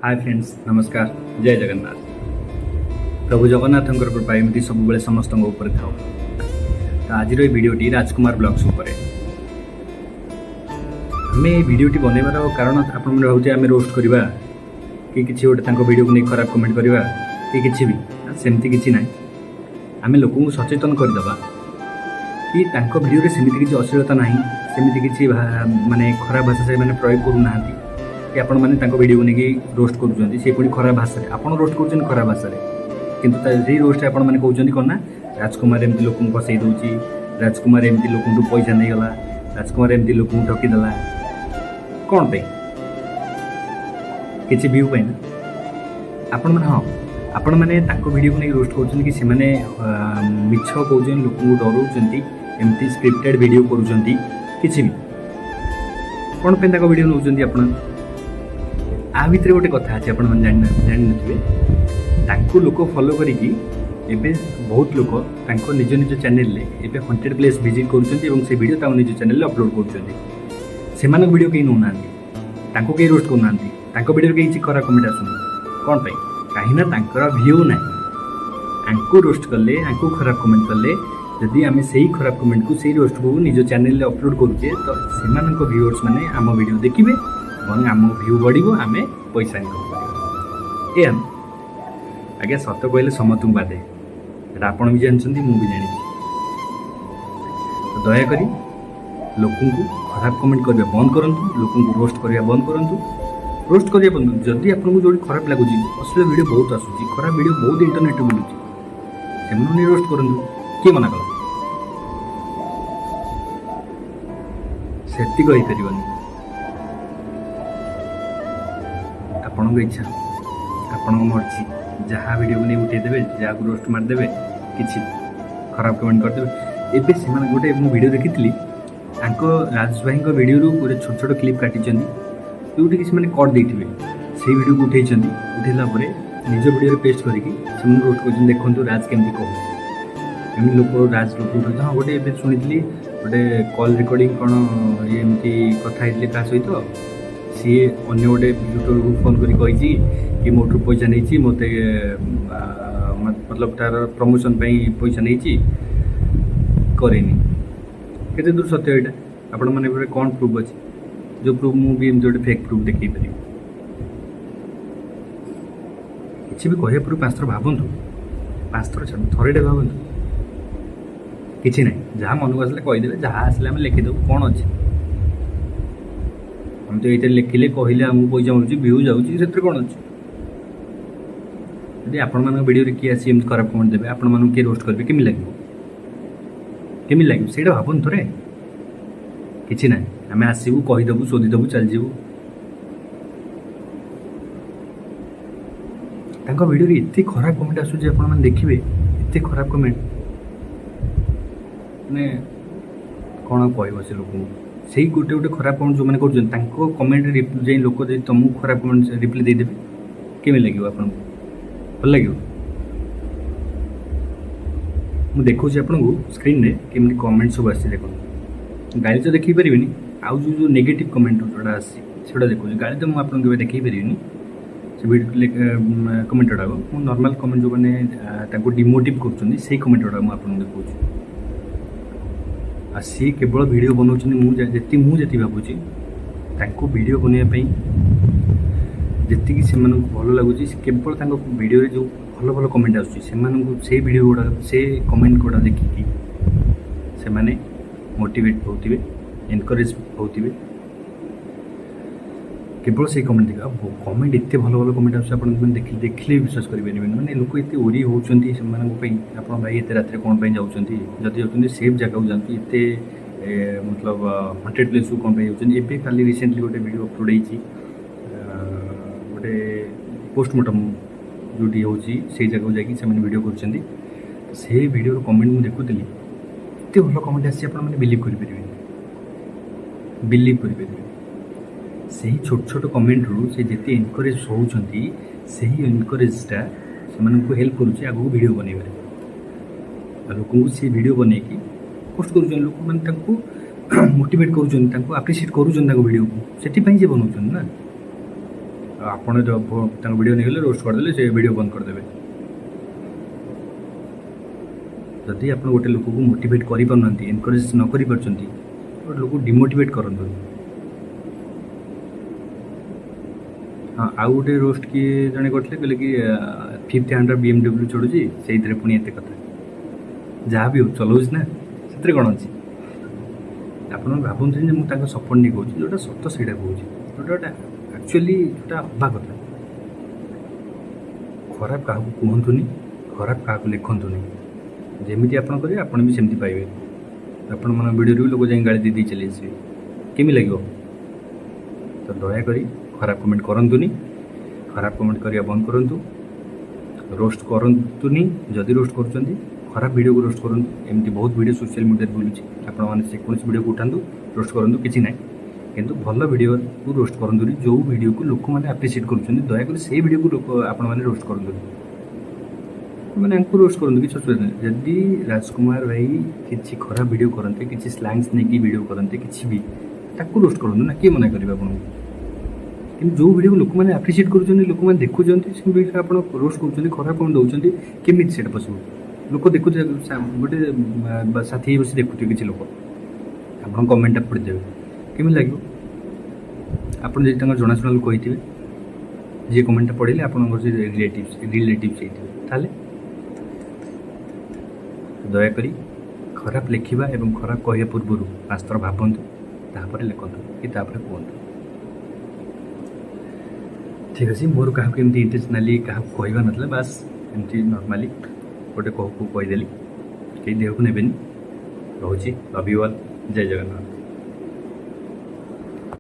ହାଏ friends, ନମସ୍କାର, ଜୟ ଜଗନ୍ନାଥ। ପ୍ରଭୁ ଜଗନ୍ନାଥଙ୍କର କୃପା ଏମିତି ସବୁବେଳେ ସମସ୍ତଙ୍କ ଉପରେ ଥାଉ। ତ ଆଜିର ଏଇ ଭିଡ଼ିଓଟି ରାଜକୁମାର ବ୍ଲଗ୍ସ ଉପରେ। ଆମେ ଏଇ ଭିଡ଼ିଓଟି ବନେଇବାର କାରଣ, ଆପଣମାନେ ଭାବୁଥିବେ ଆମେ ରୋଷ୍ଟ କରିବା କି କିଛି ଗୋଟେ ତାଙ୍କ ଭିଡ଼ିଓକୁ ନେଇ ଖରାପ କମେଣ୍ଟ କରିବା କି କିଛି ବି ନା, ସେମିତି କିଛି ନାହିଁ। ଆମେ ଲୋକଙ୍କୁ ସଚେତନ କରିଦେବା କି ତାଙ୍କ ଭିଡ଼ିଓରେ ସେମିତି କିଛି ଅଶ୍ଳୀଳତା ନାହିଁ, ସେମିତି କିଛି ମାନେ ଖରାପ ଭାଷା ସେମାନେ ପ୍ରୟୋଗ କରୁନାହାନ୍ତି କି ଆପଣମାନେ ତାଙ୍କ ଭିଡ଼ିଓକୁ ନେଇକି ରୋଷ୍ଟ କରୁଛନ୍ତି। ସେ ପୁଣି ଖରାପ ଭାଷାରେ ଆପଣ ରୋଷ୍ଟ କରୁଛନ୍ତି, ଖରାପ ଭାଷାରେ। କିନ୍ତୁ ସେଇ ରୋଷ୍ଟ ଆପଣମାନେ କହୁଛନ୍ତି କ'ଣ ନା ରାଜକୁମାର ଏମିତି ଲୋକଙ୍କୁ ଫସେଇ ଦେଉଛି, ରାଜକୁମାର ଏମିତି ଲୋକଙ୍କଠୁ ପଇସା ନେଇଗଲା, ରାଜକୁମାର ଏମିତି ଲୋକଙ୍କୁ ଠକିଦେଲା। କ'ଣ ପାଇଁ? କିଛି ଭ୍ୟୁ ପାଇଁ ନା ଆପଣମାନେ? ହଁ, ଆପଣମାନେ ତାଙ୍କ ଭିଡ଼ିଓକୁ ନେଇକି ରୋଷ୍ଟ କରୁଛନ୍ତି କି ସେମାନେ ମିଛ କହୁଛନ୍ତି, ଲୋକଙ୍କୁ ଡରଉଛନ୍ତି, ଏମିତି ସ୍କ୍ରିପ୍ଟେଡ୍ ଭିଡ଼ିଓ କରୁଛନ୍ତି, କିଛି ବି। କ'ଣ ପାଇଁ ତାଙ୍କ ଭିଡ଼ିଓ ନେଉଛନ୍ତି ଆପଣ? ଆ ଭିତରେ ଗୋଟେ କଥା ଅଛି, ଆପଣମାନେ ଜାଣିନଥିବେ। ତାଙ୍କୁ ଲୋକ ଫଲୋ କରିକି ଏବେ ବହୁତ ଲୋକ ତାଙ୍କ ନିଜ ନିଜ ଚ୍ୟାନେଲରେ ଏବେ ହଣ୍ଟେଡ୍ ପ୍ଲେସ୍ ଭିଜିଟ୍ କରୁଛନ୍ତି ଏବଂ ସେ ଭିଡ଼ିଓ ତାଙ୍କ ନିଜ ଚ୍ୟାନେଲରେ ଅପଲୋଡ଼ କରୁଛନ୍ତି। ସେମାନଙ୍କ ଭିଡ଼ିଓ କେହି ନେଉନାହାନ୍ତି, ତାଙ୍କୁ କେହି ରୋଷ୍ଟ କରୁନାହାନ୍ତି, ତାଙ୍କ ଭିଡ଼ିଓରେ କେହି କିଛି ଖରାପ କମେଣ୍ଟ ଆସୁନି। କ'ଣ ପାଇଁ? କାହିଁକିନା ତାଙ୍କର ଭ୍ୟୁ ନାହିଁ। ଆଙ୍କୁ ରୋଷ୍ଟ କଲେ, ଆଙ୍କୁ ଖରାପ କମେଣ୍ଟ କଲେ, ଯଦି ଆମେ ସେଇ ଖରାପ କମେଣ୍ଟକୁ, ସେଇ ରୋଷ୍ଟକୁ ନିଜ ଚ୍ୟାନେଲରେ ଅପଲୋଡ଼ କରୁଛେ, ତ ସେମାନଙ୍କ ଭିଉଅର୍ସ ମାନେ ଆମ ଭିଡ଼ିଓ ଦେଖିବେ ଏବଂ ଆମ ଭ୍ୟୁ ବଢ଼ିବ, ଆମେ ପଇସା ଇନକମ୍ କରିବା। ଏଇଆ ଆଜ୍ଞା। ସତ କହିଲେ ସମସ୍ତଙ୍କୁ ବାଧେ, ଏଇଟା ଆପଣ ବି ଜାଣିଛନ୍ତି, ମୁଁ ବି ଜାଣିଛି। ତ ଦୟାକରି ଲୋକଙ୍କୁ ଖରାପ କମେଣ୍ଟ କରିବା ବନ୍ଦ କରନ୍ତୁ, ଲୋକଙ୍କୁ ରୋଷ୍ଟ କରିବା ବନ୍ଦ କରନ୍ତୁ, ରୋଷ୍ଟ କରିବା ବନ୍ଦ କରନ୍ତୁ। ଯଦି ଆପଣଙ୍କୁ ଯେଉଁଠି ଖରାପ ଲାଗୁଛି, ଅଶ୍ଳୀଳ ଭିଡ଼ିଓ ବହୁତ ଆସୁଛି, ଖରାପ ଭିଡ଼ିଓ ବହୁତ ଇଣ୍ଟରନେଟ୍ରେ ବୁଲୁଛି, ସେମାନଙ୍କୁ ନେଇ ରୋଷ୍ଟ କରନ୍ତୁ। କିଏ ମନା କଲା? ସେତିକି ହେଇପାରିବନି। ଆପଣଙ୍କ ଇଚ୍ଛା, ଆପଣଙ୍କ ମର୍ଜି, ଯାହା ଭିଡ଼ିଓକୁ ନେଇ ଉଠେଇଦେବେ, ଯାହାକୁ ରୋଷ୍ଟ ମାରିଦେବେ, କିଛି ଖରାପ କମେଣ୍ଟ କରିଦେବେ। ଏବେ ସେମାନେ ଗୋଟେ ମୁଁ ଭିଡ଼ିଓ ଦେଖିଥିଲି, ତାଙ୍କ ରାଜ ଭାଇଙ୍କ ଭିଡ଼ିଓରୁ ଗୋଟେ ଛୋଟ ଛୋଟ କ୍ଲିପ୍ କାଟିଛନ୍ତି, ଯେଉଁଠିକି ସେମାନେ କଟ୍ ଦେଇଥିବେ, ସେଇ ଭିଡ଼ିଓକୁ ଉଠେଇଛନ୍ତି। ଉଠେଇଲା ପରେ ନିଜ ଭିଡ଼ିଓରେ ପେଷ୍ଟ କରିକି ସେମାନଙ୍କୁ ରୋଷ୍ଟ କରୁଛନ୍ତି, ଦେଖନ୍ତୁ ରାଜ କେମିତି କହୁଛି, ଏମିତି ଲୋକ ରାଜ ଲୋକଙ୍କୁ କହୁଛି। ହଁ, ଗୋଟେ ଏବେ ଶୁଣିଥିଲି ଗୋଟେ କଲ୍ ରେକର୍ଡ଼ିଂ କ'ଣ, ଇଏ ଏମିତି କଥା ହେଇଥିଲେ କାହା ସହିତ, ସିଏ ଅନ୍ୟ ଗୋଟେ ୟୁଟ୍ୟୁବରକୁ ଫୋନ୍ କରି କହିଛି କି ମୋଠୁ ପଇସା ନେଇଛି, ମୋତେ ମତଲବ ତାର ପ୍ରମୋସନ୍ ପାଇଁ ପଇସା ନେଇଛି, କରେନି। କେତେ ଦୂର ସତ୍ୟ ଏଇଟା? ଆପଣମାନେ ଉପରେ କ'ଣ ପ୍ରୁଫ୍ ଅଛି? ଯେଉଁ ପ୍ରୁଫ୍ ମୁଁ ବି ଏମିତି ଗୋଟେ ଫେକ୍ ପ୍ରୁଫ୍ ଦେଖେଇ ପାରିବି। କିଛି ବି କହିବା ପୂର୍ବରୁ 5 ଥର ଭାବନ୍ତୁ, 5 ଥର ଛାଡ଼, ଥରେଟେ ଭାବନ୍ତୁ। କିଛି ନାହିଁ, ଯାହା ମନକୁ ଆସିଲେ କହିଦେବେ, ଯାହା ଆସିଲେ ଆମେ ଲେଖିଦେବୁ। କ'ଣ ଅଛି? ଆମେ ତ ଏଇଥିରେ ଲେଖିଲେ କହିଲେ ଆମକୁ ପଇସା ମିଳୁଛି, ଭ୍ୟୁ ଯାଉଛି, ସେଥିରେ କ'ଣ ଅଛି? ଯଦି ଆପଣମାନଙ୍କ ଭିଡ଼ିଓରେ କିଏ ଆସି ଏମିତି ଖରାପ କମେଣ୍ଟ ଦେବେ, ଆପଣମାନଙ୍କୁ କିଏ ରୋଷ୍ଟ କରିବେ, କେମିତି ଲାଗିବ? କେମିତି ଲାଗିବ ସେଇଟା ଭାବନ୍ତୁ ଥରେ। କିଛି ନାହିଁ, ଆମେ ଆସିବୁ, କହିଦେବୁ, ଶୋଧିଦେବୁ, ଚାଲିଯିବୁ। ତାଙ୍କ ଭିଡ଼ିଓରେ ଏତେ ଖରାପ କମେଣ୍ଟ ଆସୁଛି, ଆପଣମାନେ ଦେଖିବେ, ଏତେ ଖରାପ କମେଣ୍ଟ, ମାନେ କ'ଣ ଆଉ କହିବ ସେ ଲୋକଙ୍କୁ? ସେଇ ଗୋଟେ ଗୋଟେ ଖରାପ କମେଣ୍ଟ ଯେଉଁମାନେ କରୁଛନ୍ତି, ତାଙ୍କ କମେଣ୍ଟରେ ଯାଇ ଲୋକ ଯଦି ତୁମକୁ ଖରାପ କମେଣ୍ଟ ରିପ୍ଲାଏ ଦେଇଦେବେ, କେମିତି ଲାଗିବ ଆପଣଙ୍କୁ? ଭଲ ଲାଗିବ? ମୁଁ ଦେଖାଉଛି ଆପଣଙ୍କୁ ସ୍କ୍ରିନ୍ରେ କେମିତି କମେଣ୍ଟ ସବୁ ଆସିଛି, ଦେଖନ୍ତୁ। ଗାଳି ତ ଦେଖେଇ ପାରିବିନି, ଆଉ ଯେଉଁ ଯେଉଁ ନେଗେଟିଭ୍ କମେଣ୍ଟ ଯେଉଁଟା ଆସିଛି ସେଗୁଡ଼ା ଦେଖାଉଛି। ଗାଳି ତ ମୁଁ ଆପଣଙ୍କୁ କେବେ ଦେଖେଇ ପାରିବିନି, ସେ ଭିଡ଼ିଓ କମେଣ୍ଟ ଗୁଡ଼ାକ। ମୁଁ ନର୍ମାଲ୍ କମେଣ୍ଟ, ଯେଉଁମାନେ ତାଙ୍କୁ ଡିମୋଟିଭ୍ କରୁଛନ୍ତି, ସେଇ କମେଣ୍ଟ ଗୁଡ଼ାକ ମୁଁ ଆପଣଙ୍କୁ ଦେଖାଉଛି। ଆଉ ସିଏ କେବଳ ଭିଡ଼ିଓ ବନାଉଛନ୍ତି, ମୁଁ ଯେତିକି ଭାବୁଛି, ତାଙ୍କୁ ଭିଡ଼ିଓ ବନେଇବା ପାଇଁ ଯେତିକି ସେମାନଙ୍କୁ ଭଲ ଲାଗୁଛି, ସେ କେବଳ ତାଙ୍କ ଭିଡ଼ିଓରେ ଯେଉଁ ଭଲ ଭଲ କମେଣ୍ଟ ଆସୁଛି, ସେମାନଙ୍କୁ ସେଇ ଭିଡ଼ିଓ ଗୁଡ଼ାକ, ସେ କମେଣ୍ଟ ଗୁଡ଼ା ଦେଖିକି ସେମାନେ ମୋଟିଭେଟ୍ ହେଉଥିବେ, ଏନକରେଜ୍ ହେଉଥିବେ, କେବଳ ସେଇ କମେଣ୍ଟ ଦେଖିବେ। ଆଉ କମେଣ୍ଟ ଏତେ ଭଲ ଭଲ କମେଣ୍ଟ ଆସୁଛି, ଆପଣ ମାନେ ଦେଖିଲେ ବି ବିଶ୍ୱାସ କରିପାରିବେନି। ମାନେ ଲୋକ ଏତେ ୱରି ହେଉଛନ୍ତି ସେମାନଙ୍କ ପାଇଁ, ଆପଣ ଭାଇ ଏତେ ରାତିରେ କ'ଣ ପାଇଁ ଯାଉଛନ୍ତି? ଯଦି ଯାଉଛନ୍ତି ସେଫ୍ ଜାଗାକୁ ଯାଆନ୍ତୁ, ଏତେ ମତଲବ ହଣ୍ଟେଡ୍ ପ୍ଲେସ୍କୁ କ'ଣ ପାଇଁ ଯାଉଛନ୍ତି? ଏବେ କାଲି ରିସେଣ୍ଟଲି ଗୋଟେ ଭିଡ଼ିଓ ଅପଲୋଡ଼ ହେଇଛି, ଗୋଟେ ପୋଷ୍ଟମର୍ଟମ୍ ଯେଉଁଠି ହେଉଛି ସେଇ ଜାଗାକୁ ଯାଇକି ସେମାନେ ଭିଡ଼ିଓ କରୁଛନ୍ତି। ସେଇ ଭିଡ଼ିଓର କମେଣ୍ଟ ମୁଁ ଦେଖୁଥିଲି, ଏତେ ଭଲ କମେଣ୍ଟ ଆସିଛି, ଆପଣମାନେ ବିଲିଭ୍ କରିପାରିବେନି, ବିଲିଭ୍ କରିପାରିବେନି। ସେହି ଛୋଟ ଛୋଟ କମେଣ୍ଟରୁ ସେ ଯେତେ ଏନକରେଜ୍ ହେଉଛନ୍ତି, ସେହି ଏନକରେଜ୍ଟା ସେମାନଙ୍କୁ ହେଲ୍ପ କରୁଛି ଆଗକୁ ଭିଡ଼ିଓ ବନେଇବାରେ। ଆଉ ଲୋକଙ୍କୁ ସେ ଭିଡ଼ିଓ ବନେଇକି ପୋଷ୍ଟ କରୁଛନ୍ତି, ଲୋକମାନେ ତାଙ୍କୁ ମୋଟିଭେଟ୍ କରୁଛନ୍ତି, ତାଙ୍କୁ ଆପ୍ରିସିଏଟ୍ କରୁଛନ୍ତି ତାଙ୍କ ଭିଡ଼ିଓକୁ, ସେଥିପାଇଁ ସେ ବନାଉଛନ୍ତି ନା। ଆପଣ ତାଙ୍କ ଭିଡ଼ିଓ ନେଇଗଲେ, ରୋଷ୍ଟ କରିଦେଲେ, ସେ ଭିଡ଼ିଓ ବନ୍ଦ କରିଦେବେ। ଯଦି ଆପଣ ଗୋଟେ ଲୋକକୁ ମୋଟିଭେଟ୍ କରିପାରୁନାହାନ୍ତି, ଏନକରେଜ୍ ନ କରିପାରୁଛନ୍ତି, ଗୋଟେ ଲୋକକୁ ଡିମୋଟିଭେଟ୍ କରନ୍ତୁନି। ହଁ, ଆଉ ଗୋଟେ ରୋଷ୍ଟ କିଏ ଜଣେ କରିଥିଲେ, କହିଲେ କି ଫିଫ୍ଥ ହ୍ୟାଣ୍ଡର BMW ଚଢ଼ୁଛି, ସେଇଥିରେ ପୁଣି ଏତେ କଥା। ଯାହା ବି ହଉ ଚଲାଉଛି ନା, ସେଥିରେ କ'ଣ ଅଛି? ଆପଣ ଭାବନ୍ତୁନି ଯେ ମୁଁ ତାଙ୍କ ସପୋର୍ଟ ନେଇ କହୁଛି। ଯେଉଁଟା ସତ ସେଇଟା କହୁଛି, ଯେଉଁଟା ଆକ୍ଚୁଆଲି ଯେଉଁଟା ହେବା କଥା। ଖରାପ କାହାକୁ କୁହନ୍ତୁନି, ଖରାପ କାହାକୁ ଲେଖନ୍ତୁନି। ଯେମିତି ଆପଣ କରିବେ, ଆପଣ ବି ସେମିତି ପାଇବେ। ଆପଣମାନଙ୍କ ଭିଡ଼ିଓରୁ ବି ଲୋକ ଯାଇ ଗାଳି ଦେଇ ଦେଇ ଚାଲି ଆସିବେ, କେମିତି ଲାଗିବ? ତ ଦୟାକରି ଖରାପ କମେଣ୍ଟ କରନ୍ତୁନି, ଖରାପ କମେଣ୍ଟ କରିବା ବନ୍ଦ କରନ୍ତୁ, ରୋଷ୍ଟ କରନ୍ତୁନି। ଯଦି ରୋଷ୍ଟ କରୁଛନ୍ତି, ଖରାପ ଭିଡ଼ିଓକୁ ରୋଷ୍ଟ କରନ୍ତୁ। ଏମିତି ବହୁତ ଭିଡ଼ିଓ ସୋସିଆଲ ମିଡ଼ିଆରେ ବୁଲୁଛି। ଆପଣମାନେ ଯେକୌଣସି ଭିଡ଼ିଓକୁ ଉଠାନ୍ତୁ, ରୋଷ୍ଟ କରନ୍ତୁ, କିଛି ନାହିଁ। କିନ୍ତୁ ଭଲ ଭିଡ଼ିଓକୁ ରୋଷ୍ଟ କରନ୍ତୁନି। ଯେଉଁ ଭିଡ଼ିଓକୁ ଲୋକମାନେ ଆପ୍ରିସିଏଟ୍ କରୁଛନ୍ତି, ଦୟାକରି ସେଇ ଭିଡ଼ିଓକୁ ଲୋକ ଆପଣମାନେ ରୋଷ୍ଟ କରନ୍ତୁନି। ମାନେ ୟାଙ୍କୁ ରୋଷ୍ଟ କରନ୍ତୁ, କିଛି ଅସୁବିଧା ନାହିଁ। ଯଦି ରାଜକୁମାର ଭାଇ କିଛି ଖରାପ ଭିଡ଼ିଓ କରନ୍ତି, କିଛି ସ୍ଲାଙ୍ଗସ୍ ନେଇକି ଭିଡ଼ିଓ କରନ୍ତି, କିଛି ବି, ତାକୁ ରୋଷ୍ଟ କରନ୍ତୁ ନା, କିଏ ମନା କରିବେ ଆପଣଙ୍କୁ? କିନ୍ତୁ ଯେଉଁ ଭିଡ଼ିଓକୁ ଲୋକମାନେ ଆପ୍ରିସିଏଟ୍ କରୁଛନ୍ତି, ଲୋକମାନେ ଦେଖୁଛନ୍ତି, ସେ ଭିଡ଼ିଓ ଆପଣ ରୋଷ୍ଟ କରୁଛନ୍ତି, ଖରାପ କ'ଣ ଦେଉଛନ୍ତି, କେମିତି ସେଇଟା ପସିବଲ୍? ଲୋକ ଦେଖୁଥିବେ, ଗୋଟେ ସାଥୀ ହେଇ ବସି ଦେଖୁଥିବେ କିଛି ଲୋକ, ଆପଣ କମେଣ୍ଟଟା ପଢ଼ିଦେବେ, କେମିତି ଲାଗିବ? ଆପଣ ଯଦି ତାଙ୍କର ଜଣାଶୁଣା ଲୋକ ହେଇଥିବେ, ଯିଏ କମେଣ୍ଟଟା ପଢ଼ିଲେ ଆପଣଙ୍କର ସେ ରିଲେଟିଭ୍ସ ହେଇଥିବେ, ତାହେଲେ ଦୟାକରି ଖରାପ ଲେଖିବା ଏବଂ ଖରାପ କହିବା ପୂର୍ବରୁ 5 ଥର ଭାବନ୍ତୁ, ତାପରେ ଲେଖନ୍ତୁ କି ତାପରେ କୁହନ୍ତୁ। ଠିକ୍ ଅଛି, ମୋର କାହାକୁ ଏମିତି ଇଣ୍ଟେନ୍ସନାଲି କାହାକୁ କହିବା ନଥିଲା, ବାସ୍ ଏମିତି ନର୍ମାଲି ଗୋଟେ କହୁ କହୁ କହିଦେଲି। କେହି ଦେହକୁ ନେବେନି। ରହୁଛି, love you all, Jay Jagannath.